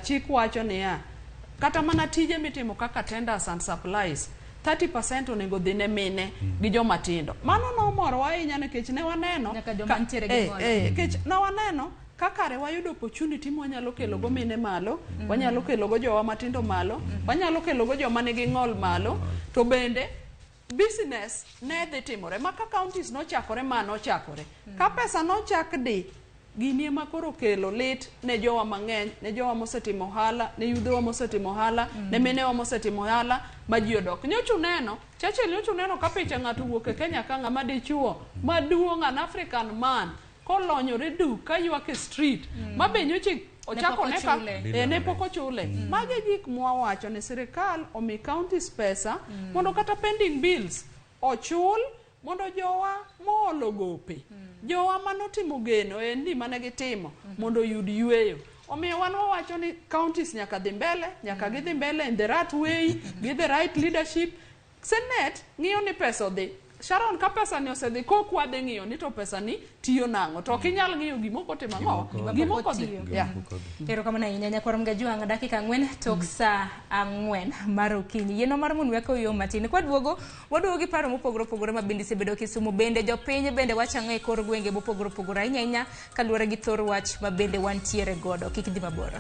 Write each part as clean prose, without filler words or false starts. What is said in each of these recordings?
Chik wacho niya, kata mana tije mitimo kaka tenders and supplies, 30% onego dhi ne mine gi joma tindo. Mano nomorowa ahinya nikech ne waneno Nyaka joma nitiere gi ng'ol. Nikech ne waneno ka kare wayudo opportunity mwanyalo kelo go mine malo, wanyalo kelo go jowa matindo malo, wanyalo kelo go joma nigi ng'ol malo, to bende business ne dhi timore. Ma ka counties nochakore, ma nochakore. Ka pesa nochak di, gini ema koro kelo lit ne jowa mang'eny, ne jowa mosetimo ohala, ne yudhewa mosetimo ohala, ne minewa mosetimo ohala, ma ji odok. Nyocha uneno, Churchill nyocha uneno ka picha ng'ato owuok e Kenya ka ng'ama dichuo, maduong' an African man, kolonyore duk ka ywak e street, ma be nyocha ochako ne ka ne pok ochule. Magi e gik mwawacho ni sirikal omi counties pesa mondo kata pending bills ochul mondo jowa moolo gope, jowa manotimo geno e ni mane gitimo mondo oyud yweyo. Omiyo wan wawacho ni counties nyaka dhi mbele, nyaka gidhi mbele in the right way, gi the right leadership. Senate ng'iyo ni pesa odhi. Sharon, ka pesa ni osedhi, kok wadhi ng'iyo ni to pesa ni tiyo nang'o. To ok inyal ng'iyo gima ok otimo ang'o? Gima ok odhi. Yeah. Erokamano ahinya nyakwar Mgajwang', dakika 4 tok saa 4 mar okinyi. Yienwa mar mondo wek oyo matin. Kwaduogo, waduogo gi paro mopogore opogore ma bende isebedo Kisumu. Bende jopiny bende wacho ang'o e kor gwenge mopogore opogore ahinya ahinya kaluwore gi thor wach ma bende wantiere godo. Kik idhi mabor.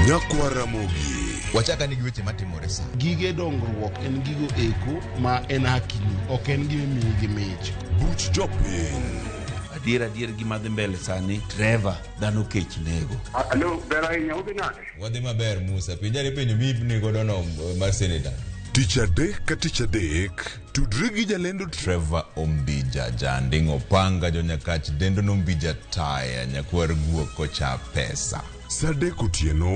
Nyakwa Ramogi. Wachaka ni gi weche matimore sa. Gige dongruok en gigo eko ma en hakini, ok en gima imiyi gi mich. Buch jopiny. Adier adier gima dhi mbele sani, Trevor, dhano kech nego. Alo, ber ahinya, udhi nade? Wadhi maber Musa. Penjane penjo miipni godo no mar senator. Tich adek ka tich adek, tudri gi jalendo Trevor Ombija, Janding' Opanga, Jonyakach, Dendo Nombija Taya, Nyakwar Guok kocha pesa. Saa adek otieno.